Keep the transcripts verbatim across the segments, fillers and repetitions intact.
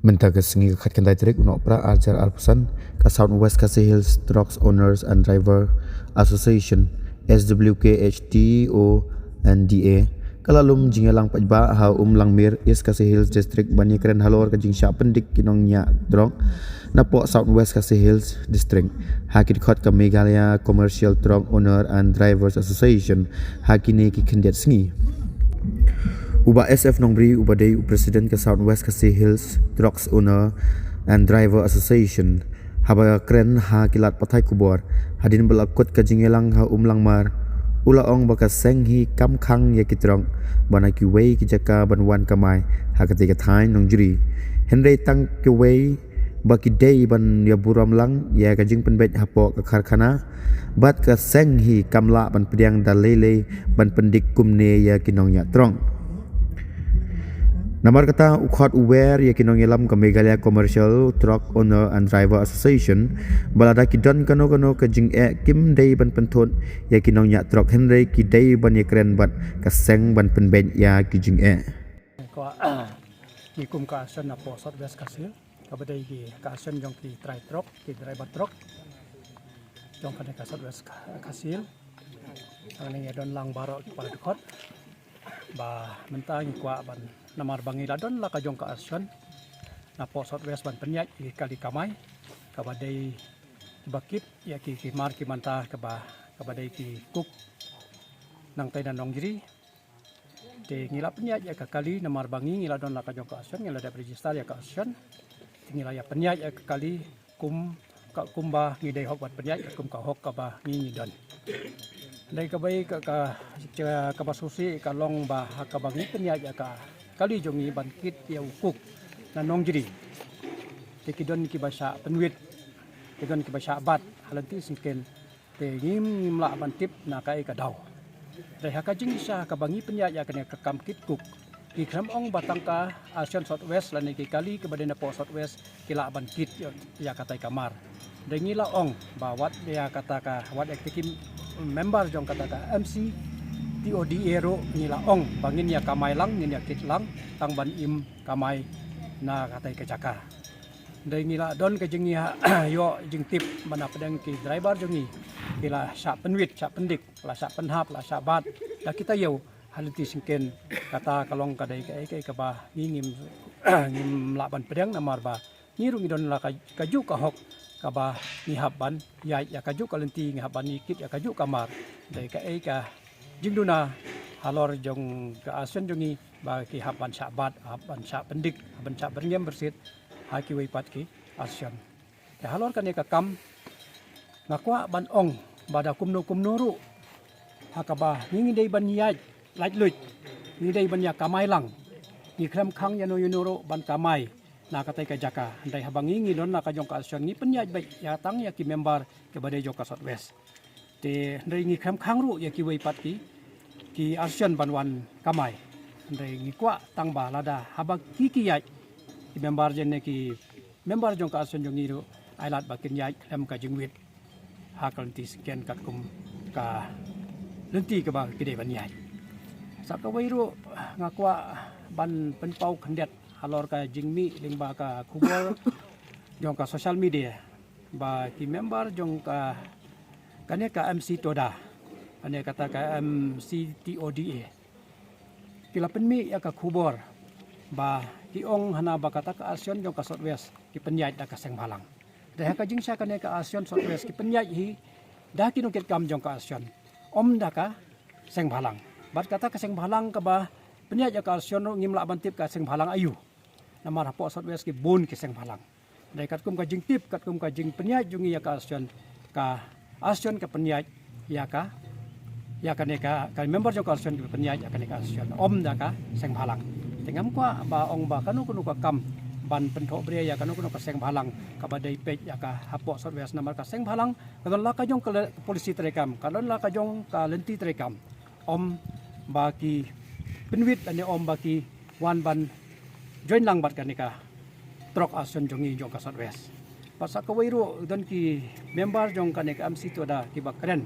Mynta ka sngi ka khatkhyndai tarik u Nohprah arhajar arphew san, ka South West Khasi Hills Trucks Owners and Driver Association, S W K H T O and D A, ka la lum jingïalang paidbah ha Umlangmir, East Khasi Hills District, ban ïakren halor ka jingshah pyndik ki nongñiah trok napoh South West Khasi Hills District, ha ki dkhot ka Meghalaya Commercial Truck Owner and Drivers Association, ha kine ki khyndiat sngi. U Bah S F Nongbri, uba dei u President ka South West Khasi Hills Trucks Owner and Driver Association, haba kren ha ki lad pathai khubor hadien ba la kut ka jingïalang ha Umlangmir, u la ong ba ka seng hi kam khang ïa ki trok ba na kiwei ki jaka ban wan kamai ha katei ka thaiñ Nongjri, hynrei tang kiwei ba ki dei ban ïaburom lang ïa ka jingpynbeit hapoh ka karkhana, bad ka seng hi kam lah ban pdiang da lei lei ban pyndik kumne ïa ki nongñiah trok. Namar kata, u khot u wer ïa ki nongïalam ka Meghalaya Commercial Truck Owner and Driver Association ba lada ki don kano kano ka jingeh, kim dei ban pynthut ïa ki nongñiah trok, hynrei ki dei ban ïakren bad ka seng ban pynbeit ïa ki jingeh. Ko, ah, ngi kum ka association napoh South West Khasi Hills, kaba dei ki ka association jong ki trai trok, ki driver trok, jong kane ka South West Kha-, Khasi Hills. Hangne ngi don lang baroh ki para dkhot. Ba mynta ngi kwah ban, namar ba ngi la don la ka jong ka association napoh South West ban pynïaid ïa ki kali kamai, kaba dei kiba kit ïa ki, ki mar ki manta, kaba, kaba dei ki cook nangtei na Nongjri. Te ngi la pynïaid ïa ka kali, namar ba ngi, ngi la don la ka jong ka association, ngi la dep register ïa ka association. Te ngi la ïa pynïaid ïa ka kali kum ka, kumba ngi dei hok ban pynïaid, kum ka hok kaba ngi, ngi don. Dei kaba ïa ka, ka, ka, kaba sngewsih ka long ba ha kaba ngi pynïaid ïa ka kali jong ngi ban kit ïa u cook na Nongjri, te ki don kiba shah pynwit, ki don kiba shah bat ha lynti syngkien. Te ngim, ngim lah ban tip na kaei ka daw. Te ha ka jingshisha kaba ngi pynïaid ïa kane ka kam kit cook, ngi khlem ong ba tang ka association South West lane ki kali kiba dei napoh South West ki lah ban kit ïa, ïa katei ka mar. Te ngi la ong ba wat ïa kata ka, wat ïa ki member jong kata ka M C T O D A ruh ngi la ong ba ngin ïa kamai lang, ngin ïa kit lang, tang ban im kamai na katei ka jaka. Dei ngi la don ka jingïa, ïoh jingtip ba na pdeng ki driver jong ngi ki la shah pynwit, shah pyndik, la shah pynhap, la shah bat da ki taïew ha lynti syngkien. Kata ka long ka dei kaei kaei kaba ngi ngim, ngim lah ban pdeng, namar ba ngi ruh ngi don la ka, kajuh ka hok kaba ngi hap ban ïaid ïa kajuh ka lynti, ngi hap ban ïa kit ïa kajuh ka mar. Dei kaei ka jingduna halor jong ka association jong ngi ba ki hap ban shah bat, hap ban shah pyndik, hap ban shah byrngem byrsit ha kiwei pat ki association. Te halor kane ka kam nga kwah ban ong ba da kumno kumno ruh ha kaba ngi, ngi dei ban ïaid laitluid, ngi dei ban ïa kamai lang. Ngi khlem khang ïano ïano ruh ban kamai na katei ka jaka. Hynrei haba ngi, ngi don la ka jong ka association, ngi pynïaid beit ïa tang ïa ki member kiba dei jong ka South West. Te hynrei ngi khlem khang ruh ïa kiwei pat ki, ki association ban wan kamai. Hynrei ngi kwah tang ba lada haba ki, ki ïaid, ki member jong ne ki member jong ka association jong ngi ruh ai lad ba kin ïaid khlem ka jingwit ha ka lynti syngkien katkum ka lynti kaba ki dei ban ïaid. Sa kawei ruh nga kwah ban pynpaw khyndiat halor ka jingmih lyngba ka khubor jong ka social media ba ki member jong ka, kane ka M C Toda, kane kata ka M C T O D A, ki la pynmih ïa ka khubor ba ki ong hana ba kata ka association jong ka South West ki pynïaid da ka seng bhalang. Te ha ka jingshisha kane ka association South West ki pynïaid hi da ki nongkitkam jong ka association, ym da ka seng bhalang. Bad kata ka seng bhalang kaba pynïaid ïa ka association ruh ngim lah ban tip ka seng bhalang aïu. Namar hapoh South West ki bun ki seng bhalang. Dei katkum ka jingtip, katkum ka jingpynïaid jong ngi ïa ka association, ka association ka pynïaid ïa ka, ïa kane ka, ka member jong ka association ka pynïaid ïa kane ka association, ym da ka seng bhalang. Te ngam kwah ba ong ba kano kano ka kam ban pynthohbria ïa kano kano ka seng bhalang kaba dei peit ïa ka hapoh South West, namar ka seng bhalang ka don la ka jong ka le-, policy treikam, ka don la ka jong ka lynti treikam. Ym ba ki pynwit lane ym ba ki wan ban join lang bad kane ka truck association jong ngi jong ka South West. Bad sa kawei ruh don ki member jong kane ka M C Toda kiba kren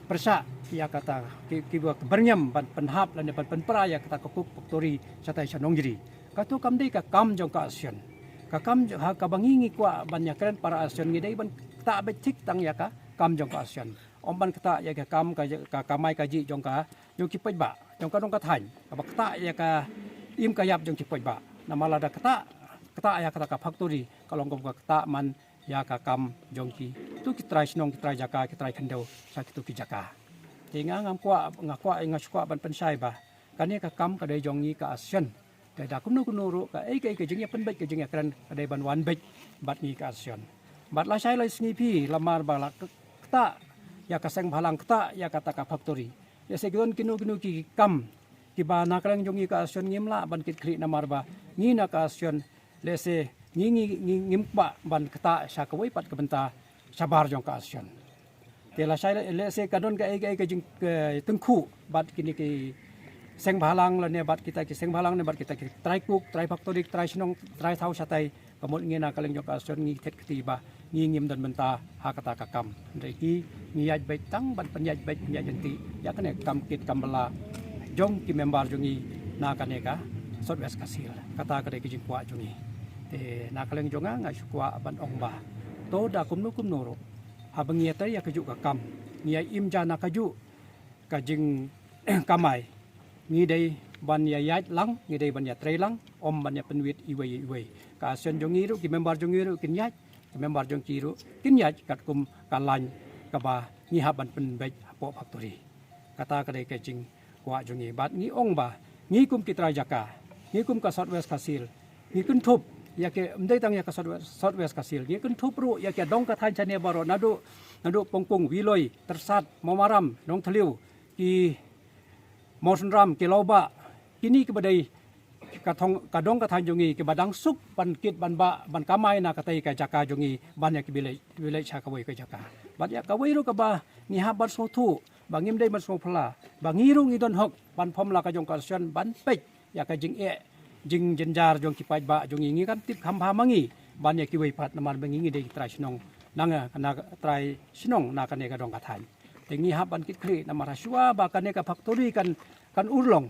pyrshah ïa kata, ki, kiba byrngem ban pynhap lane ban pynpra ïa kata ka coke factory shatai sha Nongjri. Kato kam dei ka kam jong ka association. Ka kam ha kaba ngi ngi kwah ban ïakren para association ngi dei ban ktah beit thik tang ïa ka kam jong ka association. Ym ban ktah ïa ka kam ka, ka kamai kajih jong ka, jong ki paidbah, jong ka dong ka thaiñ. Kaba ktah ïa ka im ka ïap jong ki paidbah. Namar lada ktah, ktah ïa kata ka factory, ka long kum ka ktah man ïa ka kam jong ki, to ki trai shnong, ki trai jaka, ki trai khyndew, sa kito ki jaka. Te nga ngam kwah, nga kwah, nga shu kwah ban pynshai ba kane ka kam ka dei jong ngi ka association. Te da kumno kumno ruh kaei kaei ka jingïapynbeit, ka jingïakren ka dei ban wan beit bad ngi ka association. Bad lashai lai sngi phi lamar ba la ktah ïa ka seng bhalang, ktah ïa kata ka factory. Lehse ki don kino kino ki kam kiba na ka liang jong ngi ka association ngim lah ban kit khlieh namar ba ngi na ka association lehse ngi ngi ngi ngim kwah ban ktah sha kawei pat ka bynta shabar jong ka association. Te lashai lehse ka don kaei kaei ka jingtyngkhuh bad kine ki seng bhalang lane bad kita ki seng bhalang ne bad kita ki trai kuk, trai factory, trai shnong, trai thaw shatai. Ka mut ngi na ka liang jong ka association ngi thied kti ba ngi ngim don bynta ha kata ka kam. Hynrei ki ngi ïaid beit tang ban pynïaid beit pynïaid lynti ïa kane ka kam kit kam bylla jong ki member jong ngi na kane ka South West Khasi Hills. Kata ka dei ka jingkwah jong ngi. Te na ka liang jong nga nga shu kwah ban ong ba to da kumno kumno ruh haba ngi ïatrei ïa kajuh ka kam, ngi ïa im ja na kajuh ka jingkamai, ngi dei ban ïa ïaid lang, ngi dei ban ïatrei lang, ym ban ïa pynwit iwei iwei. Ka association jong ngi ruh, ki member jong ngi ruh kin ïaid, ki member jong ki ruh kin ïaid katkum ka lain kaba ngi hap ban pynbeit hapoh factory. Kata ka dei ka jingkwah jong ngi bad ngi ong ba ngi kum ki trai jaka, ngi kum ka South West Khasi Hills, ngi kynthup ïa ki, ym dei tang ïa ka South West, South West Khasi Hills, ngi kynthup ruh ïa ki dong ka thaiñ shane baroh naduh, naduh Pongkung, Wiloi, Tyrsad, Mawmaram, Nongthliew, ki Mawsynram, ki Lawbah, kine kiba dei ka thong, ka dong ka thaiñ jong ngi kiba dang suk ban kit ban bah ban kamai na katei ka jaka jong ngi ban ïa ki village, village sha kawei ka jaka. Bad ïa kawei ruh kaba ngi hap ban sngewthuh ba ngim dei ban sngewphylla ba ngi ruh ngi don hok ban pom la ka jong ka association ban peit ïa ka jingeh jingjynjar jong ki paidbah jong ngi. Ngi kam tip kham bha ma ngi ban ïa kiwei pat namar ba ngi ngi dei trai shnong na nga, na trai shnong na kane ka dong ka thaiñ. Te ngi hap ban kit khlieh namar ha shuwa ba kane ka factory kan, kan urlong,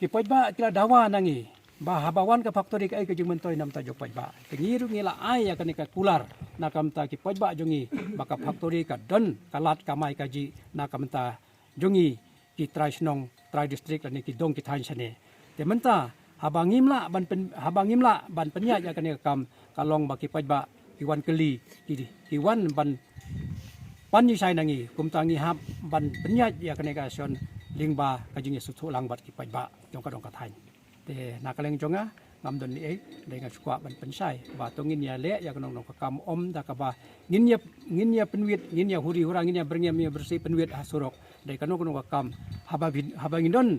ki paidbah ki la dawa na ngi ba haba wan ka factory kaei ka jingmyntoi na bynta jong paidbah. Te ngi ruh ngi la ai ïa kane ka kular na ka bynta ki paidbah jong ngi ba ka factory ka don ka lad kamai kajih na ka bynta jong ngi ki trai shnong, trai district lane ki dong ki thaiñ shane. Te mynta haba ngim lah ban pyn, haba ngim lah ban pynïaid ïa kane ka kam ka long ba ki paidbah ki wan kylli, ki, ki wan ban pan ïa shai na ngi, kumta ngi hap ban pynïaid ïa kane ka association lyngba ka jingïasngewthuh lang bad ki paidbah jong ka dong ka thaiñ. Te na ka liang jong nga ngam don ei ei, dei nga shu kwah ban pynshai ba to ngin ïaleh ïa kano kano ka kam, ym da kaba ngin ïa, ngin ïa pynwit, ngin ïa huri hura, ngin ïa byrngem ïa bersih pynwit ha surok. Dei kano kano ka kam haba ngin, haba ngin don,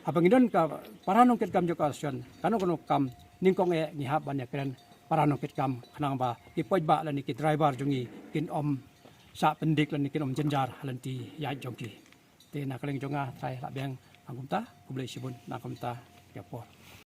haba ngin don ka para nongkitkam jong ka association, kano kano ka kam nyngkong eh ngi hap ban ïakren para nongkitkam khnang ba ki paidbah lane ki driver jong ngi kin ym shah pyndik lane kin ym jynjar ha lynti ïaid jong ki. Te na ka liang jong nga trai la biang ha kumta, khublei shibun na kumta ïa por.